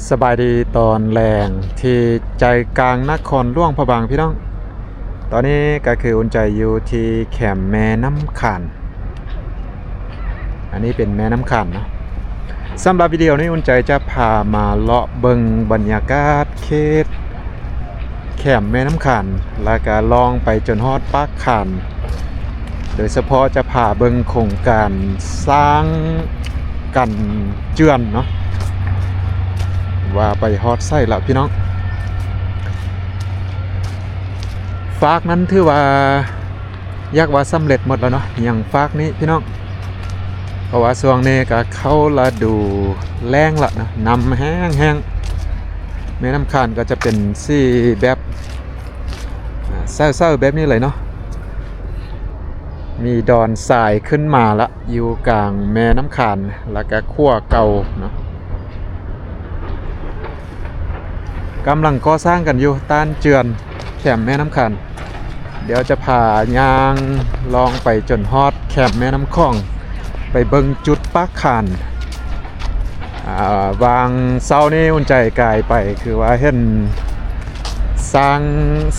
ສະບາຍດີຕອນແລງທີ່ໃຈກາງນະຄອນຫຼວງພະບາງພີ່ນ້ອງ. ຕອນນີ້ກໍຄືອຸ່ນໃຈຢູ່ທີ່ແຄມແມ່ນ້ຳຂານ. ອັນນີ້ເປັນແມ່ນ້ຳຂານເນາະ. ສຳລັບວິດີໂອນີ້ອຸ່ນໃຈຈະພາມາເລາະເບິ່ງບັນຍາກາດເຂດແຄມແມ່ນ້ຳຂານ ແລ້ວກໍລ່ອງໄປຈົນຮອດປາກຂານ. ໂດຍສະເພາະຈະພາເບິ່ງໂຄງການສ້າງກັນເຈື່ອນເນາະ ວ່າໄປຮອດໃສລະພີ່ນ້ອງ. ຟາກນັ້ນຖືວ່າຢາກວ່າສຳເລັດໝົດແລ້ວເນາະ ຍັງຟາກນີ້ພີ່ນ້ອງ. ເພາະວ່າຊ່ວງນີ້ກໍເຂົ້າລະດູແລ້ງລະເນາະ ນ້ຳແຫ້ງໆ. ແມ່ນ້ຳຂານກໍຈະເປັນສີແບບ ອາ ເສົ້າໆ ແບບນີ້ເລີຍເນາະ. ມີດອນຊາຍຂຶ້ນມາລະ ຢູ່ກາງແມ່ນ້ຳຂານ ແລ້ວກະຂົວເກົ່າເນາະ ກຳລັງກໍ່ສ້າງກັນຢູ່ ຕ້ານເຈື່ອນແຄມແມ່ນ້ຳຂານ. ດຽວຈະພາຍ່າງລ່ອງໄປຈົນຮອດແຄມແມ່ນ້ຳຂອງ ໄປເບິ່ງຈຸດປາກຂານ. ອາ ຫວ່າງເຊົ້ານີ້ອຸ່ນໃຈກາຍໄປ ຄືວ່າເຫັນສ້າງ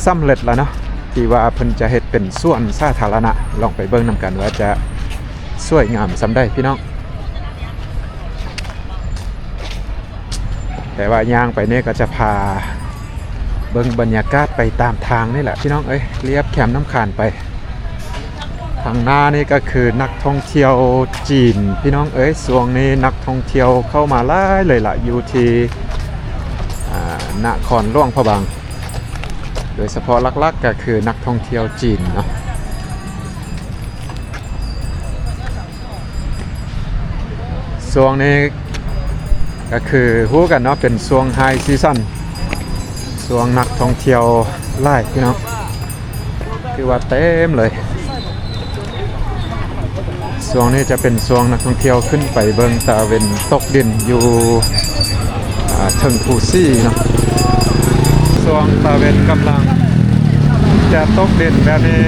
ສຳເລັດແລ້ວເນາະ ທີ່ວ່າເພິ່ນຈະເຮັດເປັນສວນສາທາລະນະ. ລອງໄປເບິ່ງນຳກັນວ່າຈະສວຍງາມສ່ຳໃດພີ່ນ້ອງ. ແຕ່ວ່າຍ່າງໄປນີ້ກໍຈະພາເບິ່ງບັນຍາກາດໄປຕາມທາງນີ້ແຫຼະພີ່ນ້ອງເອີຍ ລຽບແຄມນ້ຳຂານໄປ. ທາງໜ້ານີ້ກໍຄືນັກທ່ອງທ່ຽວຈີນພີ່ນ້ອງເອີຍ. ຊ່ວງນີ້ນັກທ່ອງທ່ຽວເຂົ້າມາຫຼາຍເລີຍລະ ຢູ່ທີ່ ອາ ນະຄອນຫຼວງພະບາງ ໂດຍສະເພາະຫຼັກໆ ກໍຄືນັກທ່ອງທ່ຽວຈີນເນາະ. ຊ່ວງນີ້ກໍຄືຮູ້ກັນເນາະ ເປັນຊ່ວງ High Season ຊ່ວງນັກທ່ອງທ່ຽວຫຼາຍພີ່ນ້ອງ ຄືວ່າເຕັມເລີຍ. ຊ່ວງນີ້ຈະເປັນຊ່ວງນັກທ່ອງທ່ຽວຂຶ້ນໄປເບິ່ງຕາເວັນຕົກດິນຢູ່ ອາ ເທິງພູຊີເນາະ. ຊ່ວງຕາເວັນກຳລັງຈະຕົກດິນແບບນີ້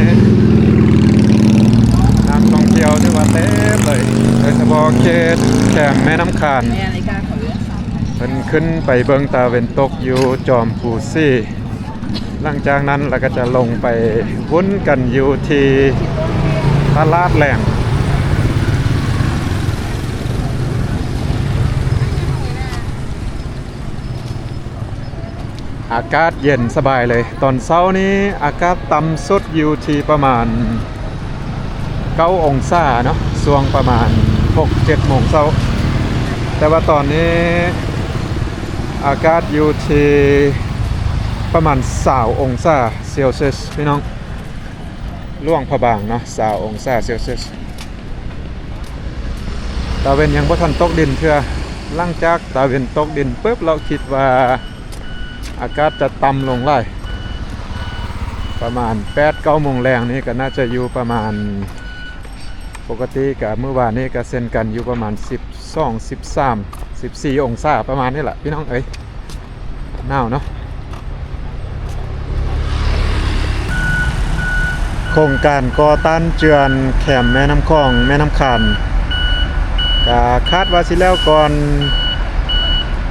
ນັກທ່ອງທ່ຽວຖືວ່າເຕັມເລີຍ ໂດຍສະເພາະເຂດແຄມແມ່ນ້ຳຂານ. ເພິ່ນຂຶ້ນໄປເບິ່ງຕາເວັນຕົກຢູ່ຈອມພູຊີ ຫຼັງຈາກນັ້ນລະກະຈະລົງໄປວຸ້ນກັນຢູ່ທີ່ຕະຫຼາດແລງ. ອາກາດເຢັນສະບາຍເລີຍ. ຕອນເຊົ້ານີ້ອາກາດຕ່ຳສຸດຢູ່ທີ່ປະມານເກົ້າອົງສາເນາະ ຊ່ວງປະມານຫົກເຈັດໂມງເຊົ້າ. ແຕ່ວ່າຕອນນີ້ອາກາດຢູ່ທີ່ປະມານຊາວອົງສາເຊລຊຽສພີ່ນ້ອງ. ຫຼວງພະບາງເນາະ ຊາວອົງສາເຊລຊຽສ. ຕາເວັນຍັງບໍ່ທັນຕົກດິນເທື່ອ. ຫຼັງຈາກຕາເວັນຕົກດິນປຶບ ລາວຄິດວ່າອາກາດຈະຕ່ຳລົງຫຼາຍ ປະມານແປດເກົ້າໂມງແລງນີ້ກໍໜ້າຈະຢູ່ປະມານ ປົກກະຕິກະມື້ວານນີ້ກໍເຊັ່ນກັນ ຢູ່ປະມານສິບສອງ ສິບສາມ ສິບສີ່ອົງສາ ປະມານນີ້ລະພີ່ນ້ອງເອີຍ. ໜາວເນາະ. ໂຄງການກໍ່ຕ້ານເຈື່ອນແຄມແມ່ນ້ຳຂອງ ແມ່ນ້ຳຂານ ກະຄາດວ່າຊິແລ້ວກ່ອນ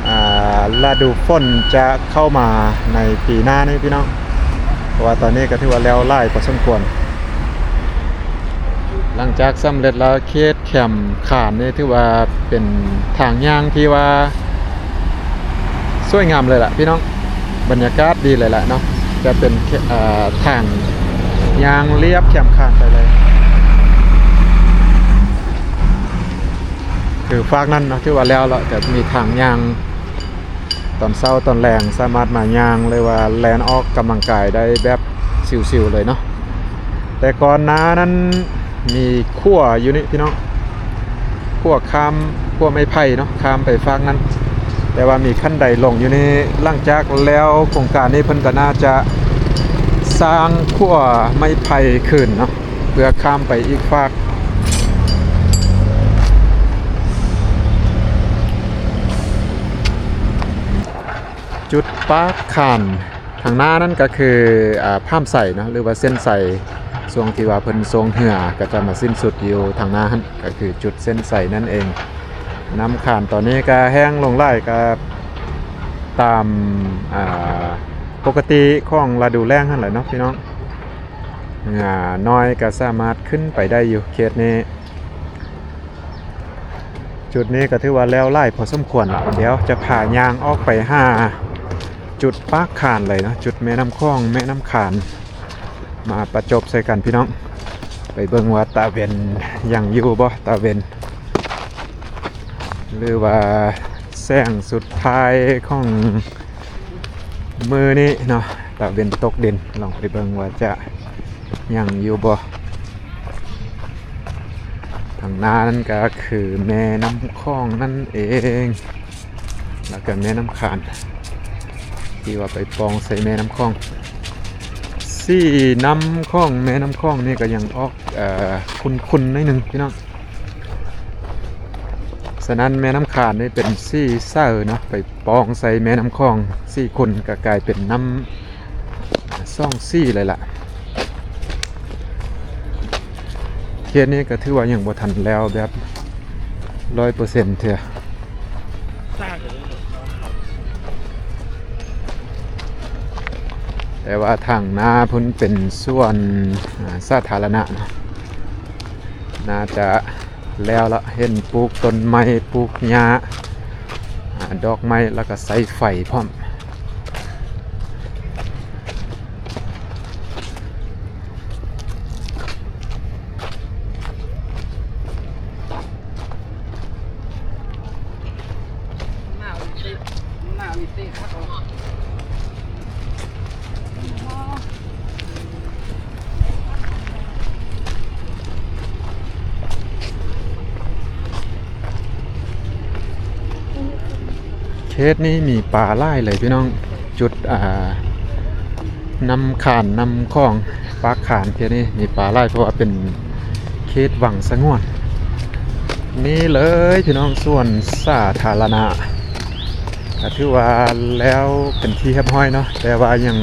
ອາ ລະດູຝົນຈະເຂົ້າມາໃນປີໜ້ານີ້ພີ່ນ້ອງ ເພາະວ່າຕອນນີ້ກໍຖືວ່າແລ້ວຫຼາຍພໍສົມຄວນ. ຫຼັງຈາກສຳເລັດແລ້ວ ເຂດແຄມຂານນີ້ຖືວ່າເປັນທາງຍ່າງທີ່ວ່າສວຍງາມເລີຍລະພີ່ນ້ອງ ບັນຍາກາດດີເລີຍລະເນາະ. ຈະເປັນ ເອີ ທາງຍ່າງລຽບແຄມຂານໄປເລີຍ ຄືຟາກນັ້ນເນາະ ຖືວ່າແລ້ວລະ ຈະມີທາງຍ່າງ ຕອນເຊົ້າຕອນແລງສາມາດມາຍ່າງ ຫຼືວ່າແລ່ນອອກກຳລັງກາຍໄດ້ແບບຊິວໆເລີຍເນາະ. ແຕ່ກ່ອນໜ້ານັ້ນມີຂົວຢູ່ນີ້ພີ່ນ້ອງ ຂົວຂ້າມ ຂົວໄມ້ໄຜ່ເນາະ ຂ້າມໄປຟາກນັ້ນ ແຕ່ວ່າມີຂັ້ນໄດລົງຢູ່ນີ້. ຫຼັງຈາກແລ້ວໂຄງການນີ້ ເພິ່ນກໍໜ້າຈະສ້າງຂົວໄມ້ໄຜ່ຄືນເນາະ ເພື່ອຂ້າມໄປອີກຟາກ. ຈຸດປາກຂານທາງໜ້ານັ້ນກໍຄື ອາ ພາມໄຊເນາະ ຫຼືວ່າເສັ້ນໄຊ ຊ່ວງທີ່ວ່າເພິ່ນຊ່ວງເຮືອກໍຈະມາສິ້ນສຸດຢູ່ທາງໜ້າຫັ້ນ ກໍຄືຈຸດເສັ້ນໄຊນັ້ນເອງ. ນ້ຳຂານຕອນນີ້ກໍແຫ້ງລົງຫຼາຍ ກໍ ຕາມ ອ່າ ປົກກະຕິຂອງລະດູແລ້ງຫັ້ນແຫຼະເນາະພີ່ນ້ອງ. ງານ້ອຍກໍສາມາດຂຶ້ນໄປໄດ້ຢູ່ເຂດນີ້. ຈຸດນີ້ກໍຖືວ່າແລ້ວຫຼາຍພໍສົມຄວນ. ດຽວຈະພາຍ່າງອອກໄປຫາຈຸດປາກຄານເລີຍເນາະ, ຈຸດແມ່ນ້ຳຂອງ ແມ່ນ້ຳຄານ. ມາປະຈົບໃສ່ກັນພີ່ນ້ອງ, ໄປເບິ່ງວ່າຕາເວັນຍັງຢູ່ບໍ່, ຕາເວັນ ຫຼືວ່າແສງສຸດທ້າຍຂອງມື້ນີ້ເນາະ, ຕາເວັນຕົກດິນ. ລອງໄປເບິ່ງວ່າຈະຍັງຢູ່ບໍ່. ທາງໜ້ານັ້ນກໍຄືແມ່ນ້ຳຂອງນັ້ນເອງ. ແລ້ວກໍແມ່ນ້ຳຂານ ທີ່ວ່າໄປປ່ອງໃສ່ແມ່ນ້ຳຂອງ. ສີນ້ຳຂອງແມ່ນ້ຳຂອງນີ້ກໍຍັງອອກ ເອີ ຂຸ່ນໆໜ້ອຍໜຶ່ງພີ່ນ້ອງ. ສະນັ້ນແມ່ນ້ຳຂານນີ້ເປັນສີໃສເນາະ, ໄປປ່ອງໃສ່ແມ່ນ້ຳຂອງສີຂຸ່ນ ກໍກາຍເປັນນ້ຳ ສອງສີເລີຍລະ. ເຂດນີ້ກໍຖືວ່າຍັງບໍ່ທັນແລ້ວແບບຮ້ອຍເປີເຊັນເທື່ອ, ແຕ່ວ່າທາງໜ້າພຸ້ນເປັນສວນ ອາ ສາທາລະນະເນາະ, ໜ້າຈະ ແລ້ວລະ, ເຫັນປູກຕົ້ນໄມ້ ປູກຫຍ້າ ອາ ດອກໄມ້ ແລ້ວກໍໃຊ້ໄຟພ້ອມ. ເຂດນີ້ມີປາຫຼາຍເລີຍພີ່ນ້ອງ, ຈຸດ ອ່າ ນ້ຳຄານ ນ້ຳຂອງ ປາກຄານ ເຂດນີ້ມີປາຫຼາຍ ເພາະວ່າເປັນເຂດວັງສະຫງວນ. ນີ້ເລີຍພີ່ນ້ອງ ສວນສາທາລະນະ. ກໍຖືວ່າແລ້ວເປັນທີ່ຮຽບຮ້ອຍເນາະ, ແຕ່ວ່າຍັງ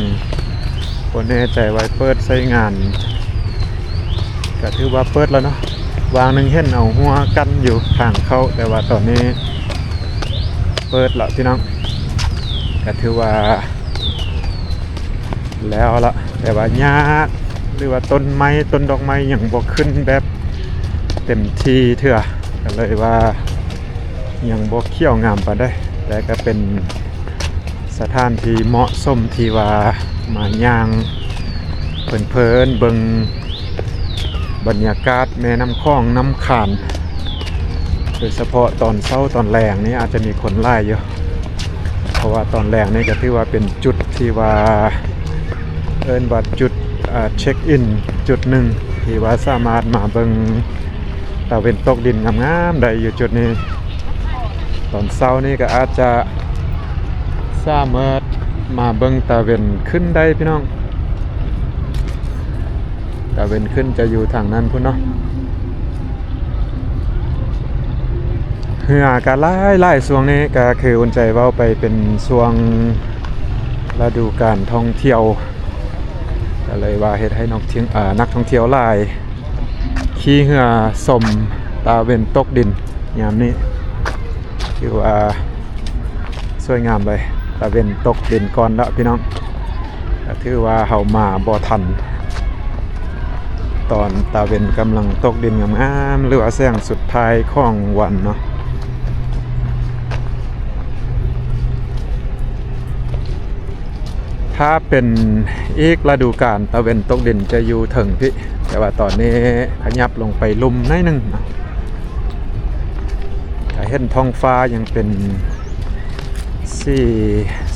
ບໍ່ແນ່ໃຈວ່າເປີດໃຊ້ງານ. ກໍຖືວ່າເປີດແລ້ວເນາະ, ວາງໜຶ່ງເຫັນເອົາຮົ້ວກັ້ນຢູ່ທາງເຂົ້າ, ແຕ່ວ່າຕອນນີ້ເປີດແລ້ວພີ່ນ້ອງ. ກໍຖືວ່າ ແລ້ວລະ, ແຕ່ວ່າຫຍ້າ ຫຼືວ່າຕົ້ນໄມ້ ຕົ້ນດອກໄມ້ຍັງບໍ່ຂຶ້ນແບບເຕັມທີ່ເທື່ອ, ກໍເລີຍວ່າຍັງບໍ່ຂຽວງາມປານໃດ, ແຕ່ກໍເປັນສະຖານທີ່ເໝາະສົມທີ່ວ່າມາຍ່າງເພີນໆ ເບິ່ງບັນຍາກາດແມ່ນ້ຳຂອງ ນ້ຳຄານ. ໂດຍສະເພາະຕອນເຊົ້າຕອນແລງນີ້ອາດຈະມີຄົນຫຼາຍຢູ່ ເພາະວ່າຕອນແລງນີ້ກໍຖືວ່າເປັນຈຸດທີ່ວ່າ ເອີ້ນວ່າຈຸດ ເຊັກອິນຈຸດໜຶ່ງ ທີ່ວ່າສາມາດມາເບິ່ງຕາເວັນຕົກດິນງາມໆໄດ້ຢູ່ຈຸດນີ້. ຕອນເຊົ້ານີ້ກໍອາດຈະສາມາດມາເບິ່ງຕາເວັນຂຶ້ນໄດ້ພີ່ນ້ອງ. ຕາເວັນຂຶ້ນຈະຢູ່ທາງນັ້ນພຸ້ນເນາະ. ເຮືອກໍຫຼາຍໆ ຊ່ວງນີ້ກໍຄືອຸ່ນໃຈເວົ້າໄປເປັນຊ່ວງລະດູການທ່ອງທ່ຽວ, ກໍເລີຍວ່າເຮັດໃຫ້ນັກທ່ຽວ ເອີ ນັກທ່ອງທ່ຽວຫຼາຍ ຂີ່ເຮືອຊົມຕາເວັນຕົກດິນຍາມນີ້. ຖືວ່າ ສວຍງາມເລີຍ, ຕາເວັນຕົກດິນກ່ອນລະພີ່ນ້ອງ. ກໍຖືວ່າເຮົາມາບໍ່ທັນ ຕອນຕາເວັນກຳລັງຕົກດິນງາມໆ ຫຼືວ່າແສງສຸດທ້າຍຂອງວັນເນາະ. ຖ້າເປັນອີກລະດູການ ຕາເວັນຕົກດິນຈະຢູ່ເທິງພີ້, ແຕ່ວ່າຕອນນີ້ຂະຫຍັບລົງໄປລຸ່ມໜ້ອຍໜຶ່ງເນາະ. ກໍເຫັນທ້ອງຟ້າຍັງເປັນສີ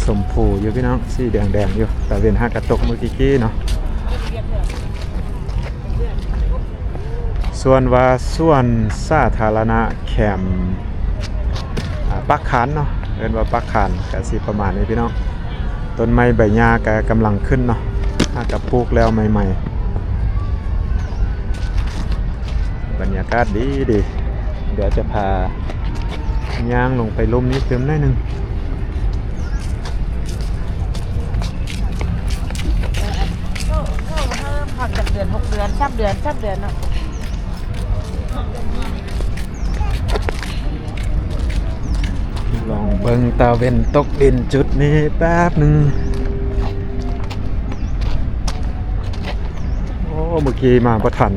ຊົມພູຢູ່ພີ່ນ້ອງ, ສີແດງໆຢູ່, ຕາເວັນຫາກະຕົກມື້ກີ້ໆເນາະ. ສ່ວນວ່າສວນສາທາລະນະແຄມ ອາ ປາກຄານເນາະ, ເອີ້ນວ່າປາກຄານ ກະຊິປະມານນີ້ພີ່ນ້ອງ. ຕົ້ນໄມ້ໃບຫຍ້າກະກຳລັງຂຶ້ນເນາະ, ຫາກະປູກແລ້ວໃໝ່ໆ. ບັນຍາກາດດີໆ. ດຽວຈະພາຍ່າງລົງໄປລຸ່ມນີ້ຕື່ມໜ້ອຍໜຶ່ງ. ພັກຈັກເດືອນ ຫົກເດືອນ ສາມເດືອນ ສາມເດືອນເນາະ. ລອງເບິ່ງຕາເວັນຕົກດິນຈຸດນີ້ແປັບໜຶ່ງ. ໂອ້ ເມື່ອກີ້ມາບໍ່ທັນ,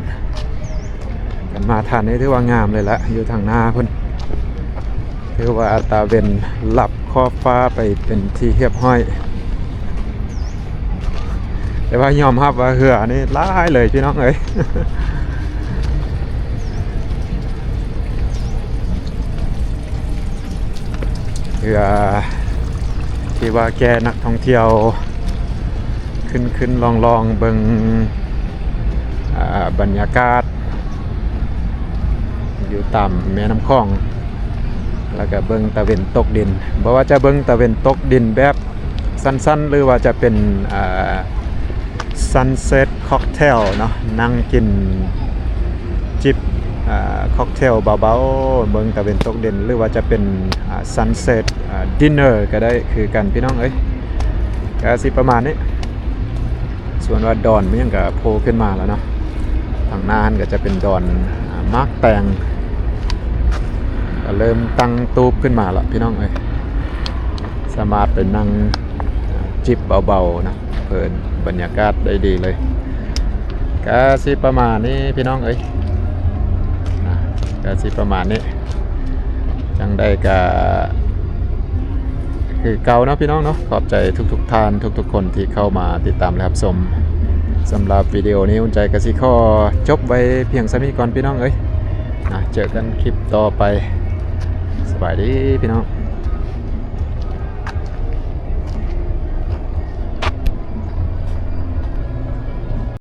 ຄັນມາທັນນີ້ຖືວ່າງາມເລີຍລະ, ຢູ່ທາງໜ້າພຸ້ນ. ຖືວ່າຕາເວັນລັບຂອບຟ້າໄປເປັນທີ່ຮຽບຮ້ອຍ. ແຕ່ວ່າຍອມຮັບວ່າເຮືອນີ້ຫຼາຍເລີຍພີ່ນ້ອງເອີຍ. ເຮືອທີ່ວ່າແກ່ນັກທ່ອງທ່ຽວຂຶ້ນໆລ່ອງໆເບິ່ງ ອ່າ ບັນຍາກາດ ຢູ່ຕາມແມ່ນ້ຳຂອງ ແລ້ວກະເບິ່ງຕາເວັນຕົກດິນ. ບໍ່ວ່າຈະເບິ່ງຕາເວັນຕົກດິນແບບສັ້ນໆ ຫຼືວ່າຈະເປັນ ອ່າ Sunset Cocktail ເນາະ, ນັ່ງກິນຈິບ ອ່າ cocktail ເບົາໆ ເບິ່ງຕາເວັນຕົກດິນ ຫຼືວ່າຈະເປັນ ອ່າ Sunset ອ່າ Dinner ກໍໄດ້ຄືກັນພີ່ນ້ອງເອີຍ. ກະຊິປະມານນີ້. ສ່ວນວ່າດອນມັນຫຍັງກະໂຜ່ຂຶ້ນມາແລ້ວເນາະ, ທາງໜ້າຫັ້ນກະຈະເປັນດອນ ອາ ໝາກແຕງ ກະເລີ່ມຕັ້ງຕູບຂຶ້ນມາແລ້ວພີ່ນ້ອງເອີຍ. ສາມາດໄປນັ່ງ ອາ ຈິບເບົາໆນະ, ເພີນບັນຍາກາດໄດ້ດີເລີຍ. ກະຊິປະມານນີ້ພີ່ນ້ອງເອີຍ, ນະ ກະຊິປະມານນີ້. ຈັ່ງໃດກະຄືເກົ່າເນາະພີ່ນ້ອງເນາະ, ຂອບໃຈທຸກໆທ່ານ ທຸກໆຄົນທີ່ເຂົ້າມາຕິດຕາມ ແລະ ຮັບຊົມ. ສຳລັບວິດີໂອນີ້ ອຸ່ນໃຈກະຊິຂໍຈົບໄວ້ພຽງສ່ຳນີ້ກ່ອນພີ່ນ້ອງເອີຍ, ນະ ເຈີກັນຄລິບຕໍ່ໄປ. ສະບາຍດີພີ່ນ້ອງ.